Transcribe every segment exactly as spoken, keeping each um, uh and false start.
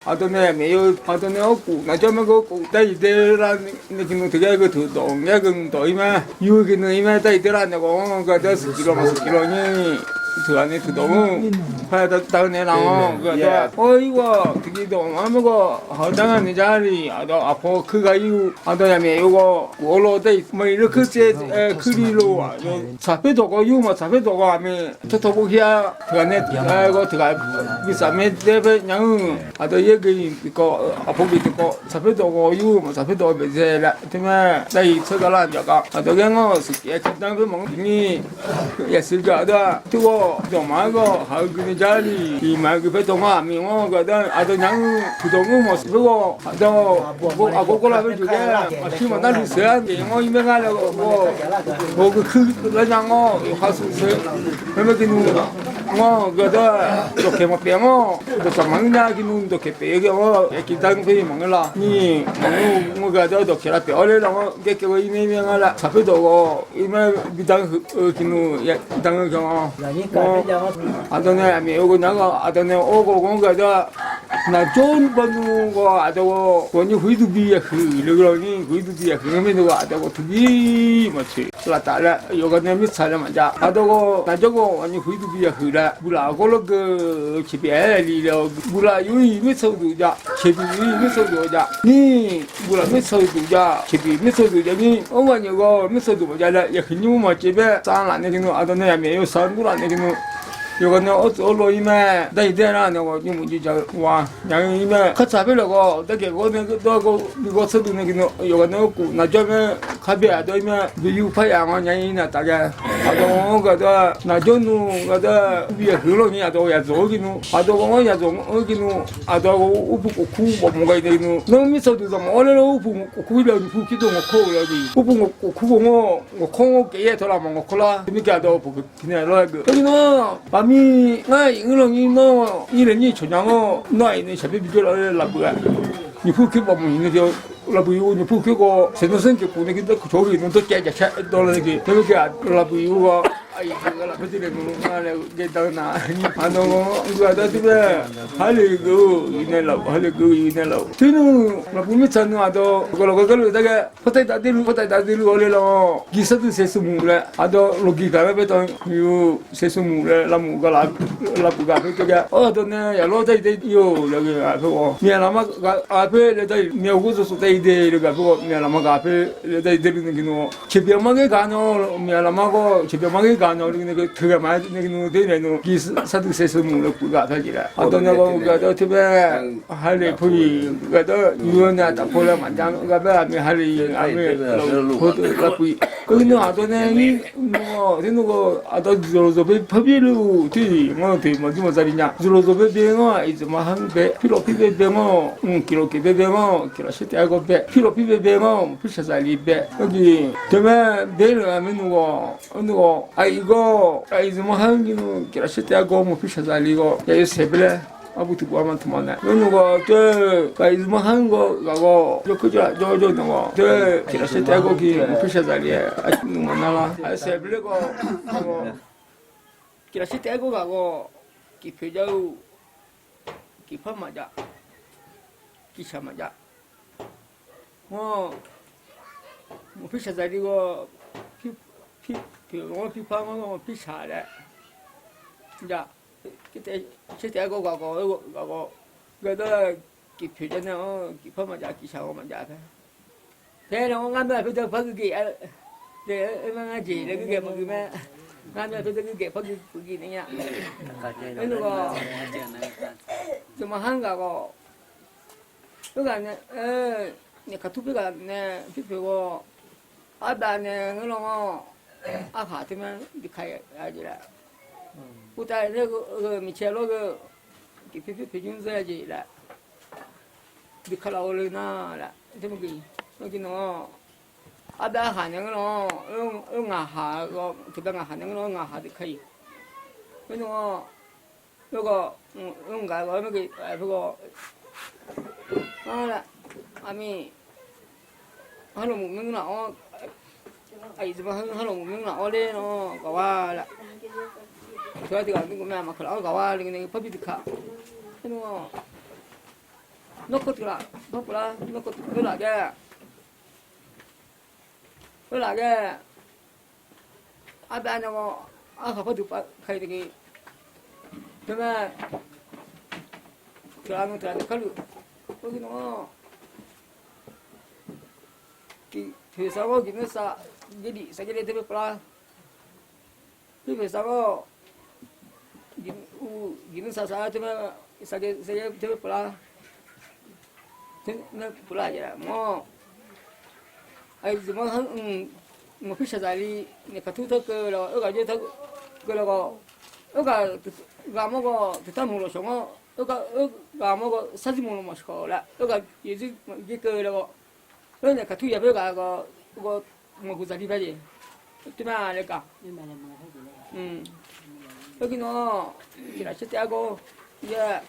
Aqdawq nae maeq-eu, aqdawq nae awrkuf naqjawr maer geu awrkuf daryiq der lar nae tiqnuv teugar geu teu dawq ngaer geu dawq-ir mae. Yur geu nuiq-ir mae, daryiq der lar nae ghawq-anr geu aqdawr siqkiq law maqsiqkiq law nyir. Teughaq nae teu dawq-anr par dar-eu naeq laf-anr geu aqdawr-a, or-ir ghawq tiqkiq dawq-anr maer ghawq haq-eu dar ngar naeq jar ni aqdawq aqpaw kuir ghaq-ir-eu aqdawq yaqmaeq-eu ghawq kuf-awr law daryiq maqir lor kuir tsaev kuir li lo-aq, tsaq paer dawq ghawq yur maqtsaq paer dawq ghawq-aq mae. Tawrtawq bov khir-a, teughaq nae ghawq teughaq bi tsaf mae daer bae nya-anr, aqdawq yaer geu tiqkawv, aqpaw geu tiqkawv, tsaq paer dawq ghawq yur maqtsaq paer dawq baeqdzae laer teumae, daryiq tsawrgaq lar byaqgaq aqdawq ghae ngawr-euq siqkiq-aer kaqdanr paer maqngeur ni. Yasiq gaq aqdawr-a, teughaq dawqma-aer ghawq haq-eu gui nae jar ni, iqmaq-eu gui paer tawq ngar-aq, miq-anr gaq dar aqdawq nya-anr puqdawq ngeur mawq seuq paer ghawq aqdawq aqgawr gawrlar paer jeuq ghae, aqsur maqnar luf seuq-aer naeq ngawr-ir mae ngar laer ghawq, ghawq gui kuir lar nya ngawr, yawqha shuq seuq, maermaer gui nmr ngawr geu aqdawr-a, dawqkaeq maqpaef ngawr, dawqsaq maqngeur nya gui nmr dawqkaeq paef-eu ghae-awr yaeq kiq dar-anr paer maqngeur la ni, maqngeur ngawr geu aqdawr dawqkaeq lar paef-awr ler lar-anr gaer kaev-eu ir mae mae ngar laer tsaq paer dawq ghawq ir mae, bi dar-eu heu tiqnuv dar-eu ghae-awr, aqdawq nae aqmaeq-eu ghawq nar ghawq aqdawq nae or ghawq ghanr geu aqdawr-a, naqjawr bawnu ghawq aqdawq ghawq ghawqnyi huiq duq bi yaqhuiq le-eu law ni, huiq duq bi yaqhuiq-anr maernmr ghawq aqdawq ghawq taqbi maqtsoeq laf taf laer yawqghaq nae mirtsaq laer maqjav. Aqdawq ghawq naqjawr ghawq ghawqnyi huiq duq bi yaqhuiq laer buqlaf ghawrlawr geu ceqbif-aer li laer-awr, buqlaf yur-iq mirtsaq duq jav, ceqbif yur-iq mirtsaq duq jav ni, buqlaf mirtsaq duq jav, ceqbif mirtsaq duq jav ni, or ghaq nyaef ghawq mirtsaq duq maqjav laer yaqhuiq nymr maqcaev bae sar laf nae gui nmr, aqdawq nae yaqmaeq yawsar nmr laf nae gui nmr, yawqghaq nae awr tsuif awr law-ir mae. Daryiq daer nar nae ghawq nymr muiq jir ja-eu wa nya-ir mae. Khartsaq paer laf ghawq darkaeq ghawr nae gawr bi ghawr tsawrduq nae gui nmr, yawqghaq nae awrkuf naqjawr mae. Kharbae aqdawr-ir mae. Bi yur par yaf ngar nya-ir naq taf ghae. Aqdawq ghawq-anr gaqdawr-a, naqjawr nmr gaqdawr-a, bi yaqhuiq-anr law ni aqdawq ghawq yaqdzawq-anr gui nmr, aqdawq ghawq-anr yaqdzawq-anr gui nmr, aqdawq ghawq urpu khof kur bawq mawq ghae nae nmr. Nawr mirtsaq duq zanqmawf-awr ler lar urpu khof kur-ir laer nuipu kir dov ngawq kawr-eu laer bi urpu khof kur ghawq ngawr, ngawq kawr ngawr kaef-aer tawr lar mawf ngawq kawr lar. Teumirkae aqdawq ghawq puq keuv nae lawr-aer geu. Aernar, aqmir ngar iq-anr law ni nawr ir laer nyir cawq nya ngawr, nawr-aq iqnan shaqbyaer bijawr lar-aer laf beuq-a. Nuipu kir bawq mawq-iq nae geu, laf beuq-iq-eu nuipu kir ghawq saeqnawr sanr keqkhof nae geu dawrkawq cawq-awr geu iqnan dawrcaev jaqcaev dawr lar nae geu. Teumirkae laf beuq-iq-eu ghawq aqyuif deuq-aq laf paer deuq nae nmr ngar laer ghae dar-eu nar, aqdawq ghawq-anr gui aqdawr teubae, harle geuq-eu iq nae laf-euq, harle geuq-eu iq nae laf-euq. Ternmr lafkhoer mirtsaq nmr aqdawq gawq lawq gar gar luf dar ghae, pawrtav dav der luf, pawrtav dav der luf-awr ler lar-awr, gir sar duq saeqsmq laer aqdawq lawqgiq gaq laer bae tawq-eu saeqsmq laer lavmuf gaq laf, lavbuq gaq paer tawr ghae. Awr aqdawq nae yaqlawr dar-iq dae ir-or laer ghae-aq paer ghawq, myaq lafma gaq paer laer dar-iq, myaq-euq ghorzaq sawq dar-iq de laer gaq paer ghawq, myaq lafma gaq paer laer dar-iq dae nae gui nmr-awr, ceqbif-anr mar ghaer gaq nae-awr, myaq lafma ghawr ceqbif-anr mar ghaer gaq nae-awr nae gui nae geu teughaq ma nae gui nmr dae nae nmr, gir sar duq saeqsmq laer buq gaq paer jeq laer aqdawq nae ghawq-eu gaqdawr teubae, harle pawr-iq gaqdawr yur-awr nae aqtaf pawr laer maqjav-anr gaq bae aqmir harle aqmir lafkhoer lavbui, khoer nmr aqdawq nae nyir nmr-awq ternmr ghawq aqdawq zawqlof zawqbae parbi le-euq teu-iq ngar-eu teq maqdur maqza li nya. Zawqlof zawqbae bae ngar-aq iqzaq ma har bae, pirlawf pir bae bae ngar-awq, mq kiqlawq keq bae bae ngar-awq, kiqlaq shir taef-aer gawr bae, pirlawf pir bae bae ngar-awq, mq pirshaq zaqli bae. Teumae bae-ir lef-a maernmr ghawq, arnmr ghawq, aqyuif ghawr, aqyuif zmq ma har-anr gui nmr, kiqlaq shir taef-aer gawr mq pirshaq zaqli ghawr, yaqyawf saeq bae laer arbu tiq buq arma tmq ma nae. Maernmr ghawq teu, aqyuif zmq ma har-anr ghawr ghaq ghawr, jawrkeuv jawrlaf jawr jawr nmr ghawq teu, kiqlaq shir taef-aer gawr gui mq pirshaq zaqli-aer arnmr ma nar lar, aqyawf saeq bae laer ghawr, kiqlaq shir taef-aer gawr ghaq ghawr, kiq poeq jav-eu, kiq par maqjav, kiq shaq maqjav. Ngar, mq pirshaq zaqli ghawr, pir, pir, poeq ngar pir par ngar mq pirshaq laer jav. Shir taef-aer gawr ghaq ghawr, ghaq ghawr, gaqdawr kiq poeq jav nae-awr kiq par maqjav, kiq shaq ghawr maqjav paer. Tae nae ngar myav aqpoer deuq par gui gaef-a, aer ma ngar jeq laer gui gaef maqgui mae. Ngar myav aqpoer deuq gui gaef par gui puq gui nae nya. Aernaeq ghawr, zmq ma har-anr ghaq ghawr, khoerghaq nae, nyiq kaq tur pir ghaq nae pir poeq ghawr, arbav nae ngeur lar-awr, arhaq teu ma duq ka-a jeq laer, khoertav nae heu miqcae lawr gheu, tiq pir pir poeq jmr zeur-a jeq laer, duq ka laf-eu le nar laer teu ma gui, ngar gui nawq-awr, arbav arhaq nae ngeur lar-awr, ngaqhaq ghawr, tiq bav ngaqhaq nae ngeur lar-awr ngaqhaq duq ka-iq. Khoer nawq-awr, khoerghaq, mq gaq ghawr ma gui, khoerghaq, ar laer, aqmir, harlawq mq myanr laf-awr, aqyuif zmq ma har-anr harlawq mq myanr laf-awr ler nar ghaq war laer, teughaq tiq ghaq nmr ghaq mae maq keuq laf-awr ghaq war le nae parbi duq ka. Khoer nawq-awr, Nawr kawv teuq laf, nawr kawv teuq laf ghae, kawv laf ghae, arbav nae ghae, arkhaq par duq pav kaiq teuq, teumae, teuqlaf nan teuqlaf nae karluf, khoergir nan-anr, tiq poeq sar ghawr giqnmr sar, gerdif sar gerde teumae pov lar. Tiq poeq sar ghawr giqnmr sar sar teumae, sar gerde teumae pov lar. Teumae pov lar-a mawr. Aqyuif zmq-anr, maqpir shaqzaq li, naeq kaqtur tawr keuv lawq, oerghaq jawr tawr keuv lawq, oerghaq ghaq mawr ghawq teuqtar mq lawq shawq-anr, oerghaq mawr ghawq sarzir mq lawq maqshawq laer, oerghaq jeqzir jeq keuv lawq, oer naeq kaqtur yaq boer ghaq ghawq, ghawq maqguq zaqli bae jeq, teumae laer gaq. Oergir nan-anr, tiq laf shar taef-aer gawr, yaer,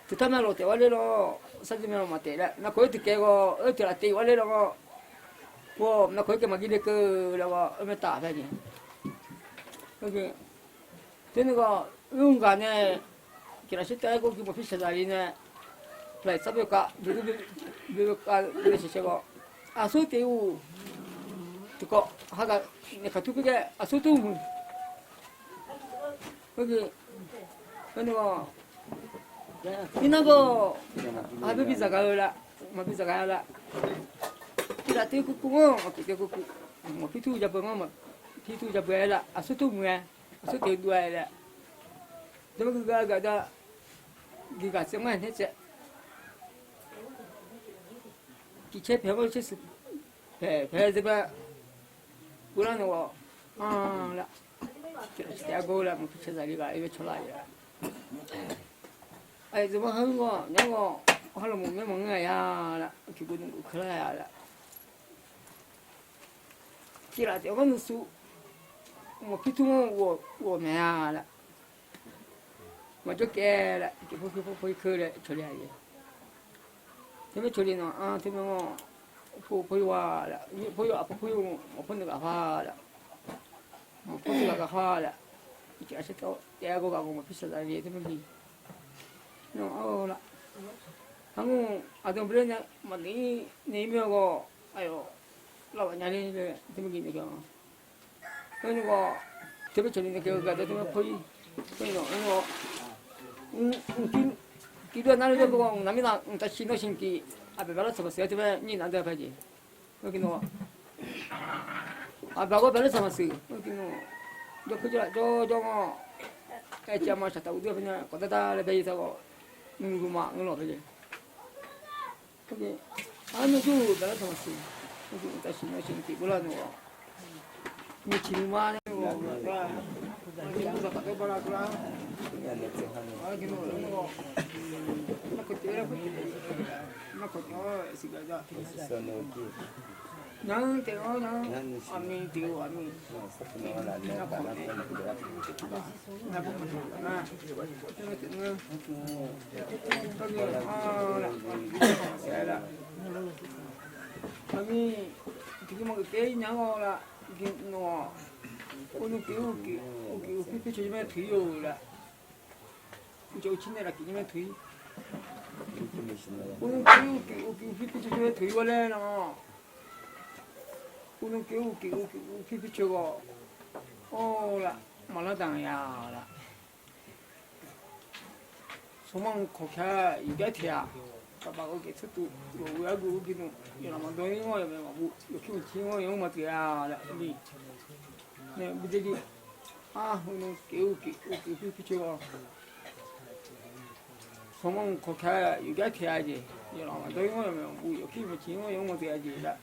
teuqtar mae lawq taef-aer ler lawr, sarzir mae lawq maqtaef laer, navkawq-aer tiq kae ghawq, oer teuqlaf taef-aer ler lawr, ghawq navkawq-aer kae maqgir le keuv laer ghawq, oer mae taf bae jeq. Teunae ghawq, oer ghaq nae, tiq laf shar taef-aer gawr gui maqpir shaqzaq li nae, laiq sar boe kav, boe boe kav nae shaqshaq ghawq, aqsur teq-eu tiqkawv, hagaq naeq kaqtur pir ghae aqsur tur muiq. Khoergir, khoernae ghawq, mirnar gawr, aqbeu bi zaqgaq-eu la, maqbi zaqgaq-a la. Tiq laf taef-eu kurkuv-anr maqpyeuf taef-eu kurkuv, maqpir tur ja beu-anr maqpir tur ja beu-aer la, aqsur tur muiq-aer, aqsur teq-eu dov-aer laer, dawrmar gui gaq gaq da, gui gaq tsaev ngar nae tsaev, tiq caer paeq-anr caer shuq paeq paeq-aer zeur bae, uvlar nae ghawq, anr la, tiq laf shar taef-aer gawr laer maqpir shaqzaq li ghaq-aer bae cawlar-a. Aqyuif zmq-anr hawr-anr nar ghawq, harlawq mawq maer maqngeur-a ya laer, tiqguv dmqguv keuvlar-a laer, tiq laf taef-anr nuisur, maqpir tur-anr ghawq maeq-a laer, maqjawr kaev laer, tiqpov khoer pov khoer keuv laer cawq le-a jeq. Teumae cawq le nan-anr teumae-anr, pov pov-ir wa laer, pov-ir aqpov khoer maqpar nuiv ghaq par laer, maqpar nuiv ghaq gar par laer, tiq laf shar taef-aer gawr ghaq ghawq maqpir shaqzaq li teumae bi, nan-anr la, arnmr aqdan bler nae maqnoeq-ir nae-ir mir-a ghawq, aqyawf lavghaq nya ler laer teumae bi noeq-a. Khoernae ghawq, teumae cawq le nae kae-eu gaq da teumae pov-ir, khoernae ghawq, tiq dov-a nar le dov-a ghawq, naqmirnav mqtav shiq nawr shiq tiq, aqbaeq baelar tsaq maqsiq-aer teumae nyir nav dov-a pae jeq. Khoergir nan-aq, aqbaeq ghawr baelar tsaq maqsiq, khoergir nan-aq, jawr khoer jawr laf jawr jawr-anr, aer cav ma shaqtaf uqdui-a pae nae kawq dar dar laer bae-ir ta ghawq, nymq luf ma ngeurlawq pae jeq. Arnmr jur baelar tsaq maqsiq, khoergir mqtav shiq nawr shiq tiq beular nan-aq, nyiq ciq nyiq ma nae Nar-anr taef-awr nar-anr, aqmir taef-eu aqmir. Aqmir tiqguv maqgeuf kaer-ir nya-anr ghae-awr la, nawq-aq, uqnuv keq uqkeq uqkeq uqpir pir coer jir mae toeq-ir-eu la. Uqcif uqcif nae lafkeq jir mae toeq-ir. Uqnuv keq uqkeq uqkeq uqpir pir coer jir mae toeq-ir-awr laer nar-aq, uqnuv keq uqkeq uqkeq uqpir pir coer ghawq, awr la, maqlar danq ya la. Sanqmanr kawqka yawqgar taeq-aq, taqbaq-eu kaeq tsawrtuv lof-eu argu-eu gui nmr, yawqlaf maqdawr-ir ngawr yawqmaeq maqbuv, yawqkir maqkir ngawr yawqmr maqtsoeq-a laer li. Nae bideli, ar, uqnuv keq uqkeq uqkeq uqpir pir coer-awr, sanqmanr kawqka yawqgar taeq-a jeq, yawqlaf maqdawr-ir ngawr yawqmaeq maqbuv, yawqkir maqkir ngawr yawqmr maqtsoeq-a jeq laer,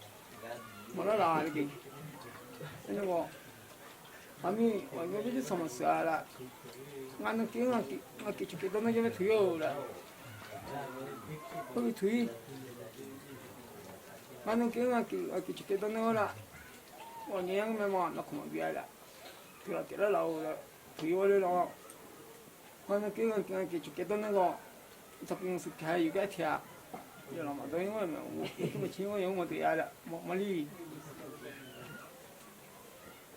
maqlar laf-a jeq. Aernar ghawq, aqmir ghawqmyawr jir tsaq maqsiq-a la. Ngar nanr keq-anr ngar keq cawqkeq dawr nar jir mae toeq-ir-eu la. Khoerbi toeq-ir. Ngar nanr keq-anr ngar keq cawqkeq dawr nar-awr la. Ghawqnyae-anr mae ma navkawq maqbi-a la. Toeqlaf taef lar laf-eu la. Toeq-ir-awr ler lawr. Ngar nanr keq-anr ngar keq cawqkeq dawr nar ghawq, taqpov maqsiq kaq-aer yawqgar taeq-a. Yawqlaf maqdawr-ir ngawr yawqmaeq maqbuv, yawqkir maqkir ngawr yawqmr maqtsoeq-a la. Maqli.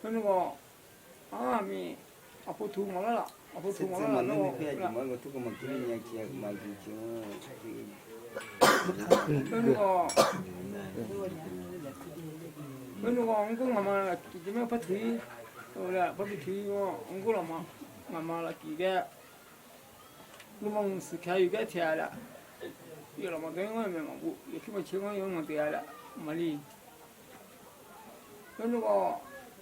Khoernar ghawq, aqmir, aqpov tuq maqlar laf. Aqpoeq tuq maqlar laf nar-aq, khoernuv-awq, mrgor ngaqma lafkif jir mae par tuq-ir, par bi tuq-ir-awr, mrgor lafma ngaqma lafkif ghae, nuima mqsiq kaq yawqgar taeq-a laf, yawf lafma gar-anr maeq maqbov, yawqkir maqcaer-anr yawf-anr maqdeuq-a laf, maqli. Khoernuv-awq,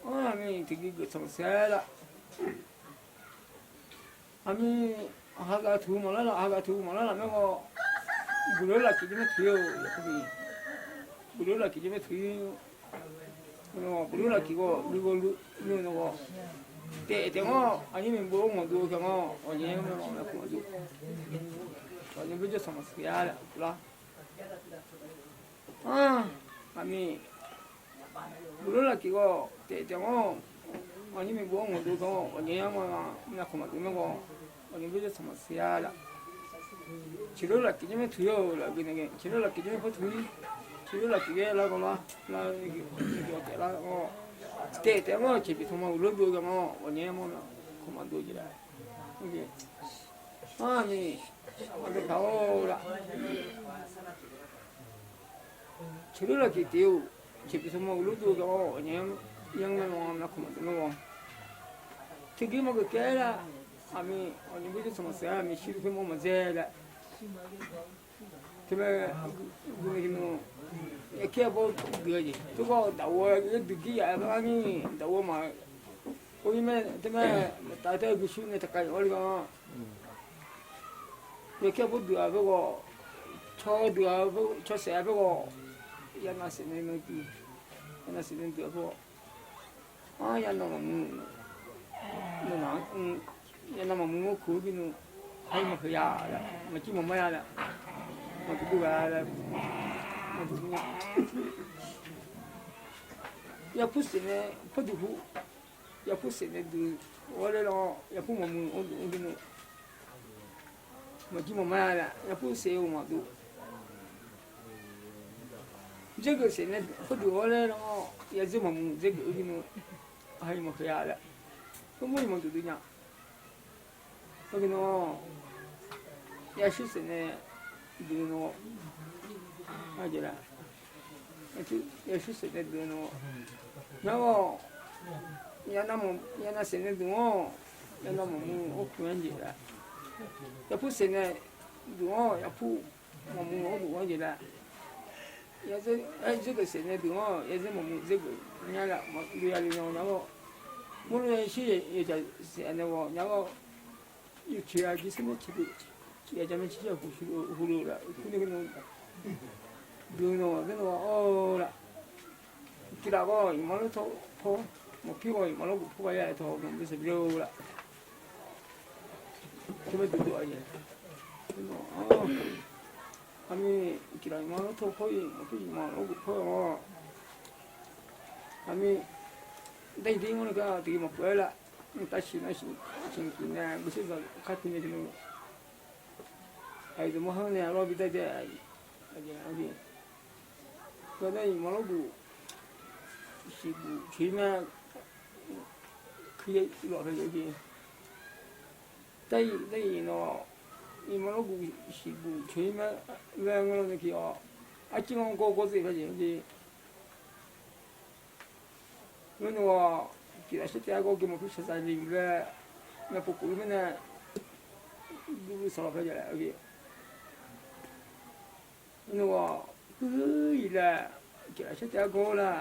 anr-aq mi tiqgeuf geuf tanq saer laf. Aqmir, hageuf tuq maqlar laf, hageuf tuq maqlar laf maerghawq, guqlof lafkif jir mae tuq-ir-eu, guqlof lafkif jir mae tuq-ir. Guqlof lafkif ghawq luighawq luiv-eu nawq ghawq, taef taef-anr aqnyir maeqbov-anr maqdov-eu gaq-anr ghawqnyae-anr mae maqmaf maqdov, ghawqnyae byaerdzae sanq maqsiq-a laf lar. Anr, aqmir, guqlof lafkif ghawq taef taef-anr aqnyir maeqbov-anr maqdov gaq-anr ghawqnyae-anr mae maqmaf maqdov maerghawq, ghawqnyae byaerdzae sanq maqsiq-a laf. Ciqlof lafkif jir mae tuq-ir-eu laf, gui nae ghae ciqlof lafkif jir mae par tuq-ir. Ciqlof lafkif ghae lar gawq lar, lar-eu ghawq taef lar-awr, taef taef-anr jeqbif tanqma uqlof dov-eu gaq-anr ghawqnyae-anr mae maqmaf maqdov jeq laf. Anr, aqmir, aqgeu paq-awr laf. Ciqlof lafkif taef-eu, jeqbif tanqma uqlof dov-eu gaq-anr ghawqnyae-anr mae maqmaf maqdov maerghawq, tiqgeuf maqgeuf kaer laf. Aqmir, aqnyir byaerdzae sanq maqsiq-a, aqmir shir-eu khoer mawr maqdzae laf. Teumae, guiqlanq, yaqkir arbawr duiq-a jeq, tawrgawr daqghov duiq jir yaf-aer gar arni daqghov ma, or ir mae, teumae, maqtav tae-eu guiqshuir nae taqkav-awr le gaq-anr, yaqkir arbawr duiq-a baeghawq, caw duiq-a, caw saef-a baeghawq, yanav saef nae duiq, yanav saef nae duiq-a baeghawq, anr yanav maqmuiq, nawmaf, yanav maqmuiq-anr kuq-eu binu, haer maqkeuq ya laer, maqjir maqmar ya laer, maqduq duq ghaq laer, maqduq duq nya. Yarpur saef nae par duq hu, yarpur saef nae duq-awr laer lar, yarpur maqmuiq-anr duq-anr binu, maqjir maqmar ya laer yarpur saef-eu maqduq. Dzaergeuf saef nae par duq-awr laer lar, yarzeur maqmuiq dzaergeuf-eu binu, haer maqkeuq ya laer, heulof-aer maqduq duq nya. Teumirnae, yashir saef nae duq-eu nawr, yashir saef nae duq-eu nawr, nawr, yanav saef nae duq-anr, yanav maqmuiq-anr kuq-anr jeq laer, yarpur saef nae duq-anr, yarpur maqmuiq-anr duq-anr jeq laer, yarzeur dzaergeuf saef nae duq-anr, yarzeur maqmuiq dzaergeuf nya laer, maqluv ya le nar nar-awr, mawrlu yashir yawdzaq saef nae ghawq nar-awr, yawcoeq-a jir sar nae ciqdeuq, yajaq mae ciqdeuq hulu laer, kur nae ghae nar, deuq nawq ghae nar-awr laf, tiqlaf ghawq iqmalavtawr paw, maqpir ghawq iqmalavguq paw ghaq ya-aer tawq nawq-anr bi saqbi-eu laf. Teumae duq duq-a jeq, aqmir, tiqlaf iqmalavtawr paw-iq maqpir iqmalavguq paw-awr, aqmir, dartiq dir ngawr nae gar tiqghaq maqpov-aer laf, mqtav siq nar siq, tiqmq nae guiqshuir zaq kar teunae teunae, aqyuif deuq mawr hanr nae arlawr bi dar dae, aqjeq, nar iqmalavguq siqguq coeq-ir mae, kuir-aer lawq hae jeq, dartiq dartiq nawq, iqmalavguq siqguq coeq-ir mae, laer ngeur nae ki-awr, arciv-anr gawr gawr dzae-eu jeq, Ngar nawq-aq, tiqlaf shar taef-aer gawr gui maqpir shaqzaq le-euq laer, myavpov khof-eu mirnae, guv sawq lawq pae jav laer-eu. Ngar nawq-aq, puiq-iq laer, tiqlaf shar taef-aer gawr-eu lar,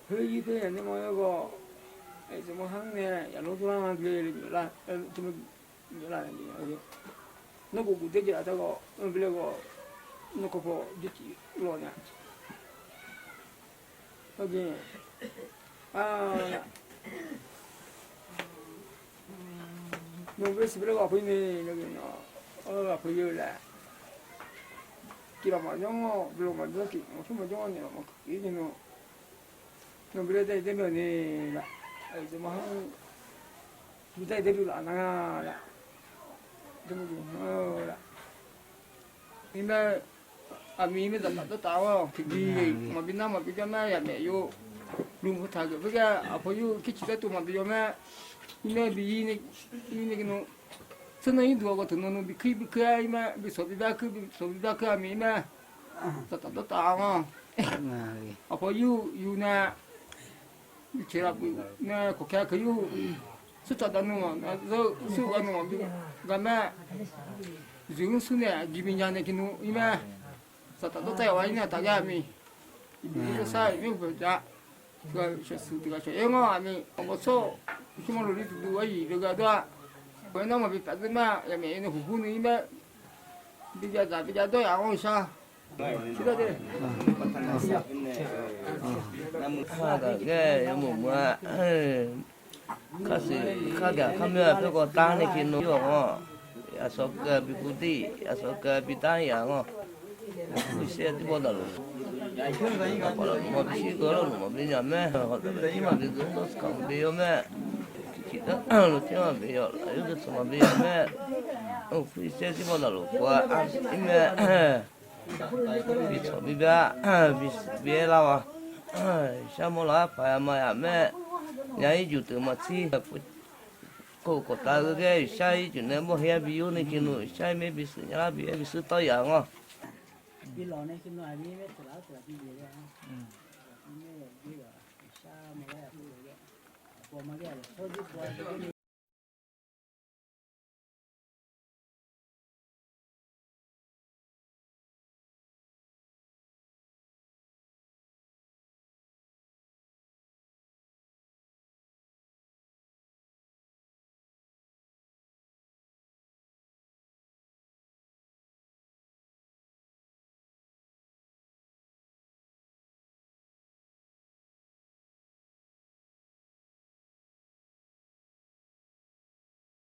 khoer ir paer yaq nae ma-aer ghawq, aqyuif zaqmar har nae yaqlanr dawrlar nga gle le, nawr guq guq daer jav-a taef ghawq, anr bi laer ghawq, nawr kawv paw jir tiq lawq nya. Aqgeu, a, nawq bi siq bi laer ghawq aqpoeq ni, aqpoeq yeu laer, tiq lawq maqjawr-awr, bi lawq maqjawr tiq, maqpir maqjawr-awr, nyiq lawq maqkeuv-ir jeq nawr, nawr bi laer daef daef bi-awq ni laer, aqyuif zaqmar har, bi daef daef bi laf nar nga laer, iq mae, aqmiq maer zaqtaf dawrtaf-awr tiqbi maqbi nar maqbi janr nar yamaef yov, lmq heu taq geuf khoergar aqpoeq yur kirciq dartov maqbi yaw mae. Irmaer bi ir nae, ir nae nmr, tsawrnae irduq-awr gawteuq nan nmr bi kuir bi kuir-a irmaer, bi sawq bi bar kuir bi sawq bi bar kuir-a mir irmaer, saqtaf dawrtaf-a ngar. Aqpawf yur yur nae, bi ceq laf puq nae kawqkae keuq yur, surtsaf dav nmr-aq, zeur sur ghav nmr-aq, bi ghav mae, zuiq mr sur nae aqjeq bi nya nae ki nmr irmaer, saqtaf dawrtaf-a ir nae taf gar mir, iqbuq sar-euq mir-eu beuq ja, tiq ghaq shaqshuq tiq ghaq shaq-aer ngar-aq mir, aqbawr tsawr, shirma loqli duqduq-aer yiq beugar dawr-a, khoer nar maqbi paf zeur ma, yamaf-aer nae huqbur nui ir mae, bi jav dzaq bi jav dawr yaf-anr shar. Aqgaf ghae yawmuiq muiq-a, kharsiq khargaq kharmyoer-aq paerkawv tar nae ki nmr-awq ngar. Aqsawq keuv bi kuv dir, aqsawq keuv bi tar yaf ngar. Uqshaer tiqpawf daqloq, aqpawf lafnuq maqbi shir geur lafnuq maqbi nya mae, hawq daqbae jir maqbi geur mr dawr skaq maqbi yawr mae. Tiqtiq dar lof tir maqbi yawr, lafyawr deuq tsanq maqbi yawr mae. Uqshaer tiqpawf daqloq khof-a, ir mae. Bi tsawq bi bar, bi aer lar-awq-a. Shar mawr laf-aer paq ya ma yaf mae. Nya irjuq teuq maqtsir, kov kawqtav-eu ghae ghae, shar irjuq nae mawr her-aer bi yur nae ki nmr, shar ir mae bi shuif nya lar bi aer bi shuir tawr yaf ngar.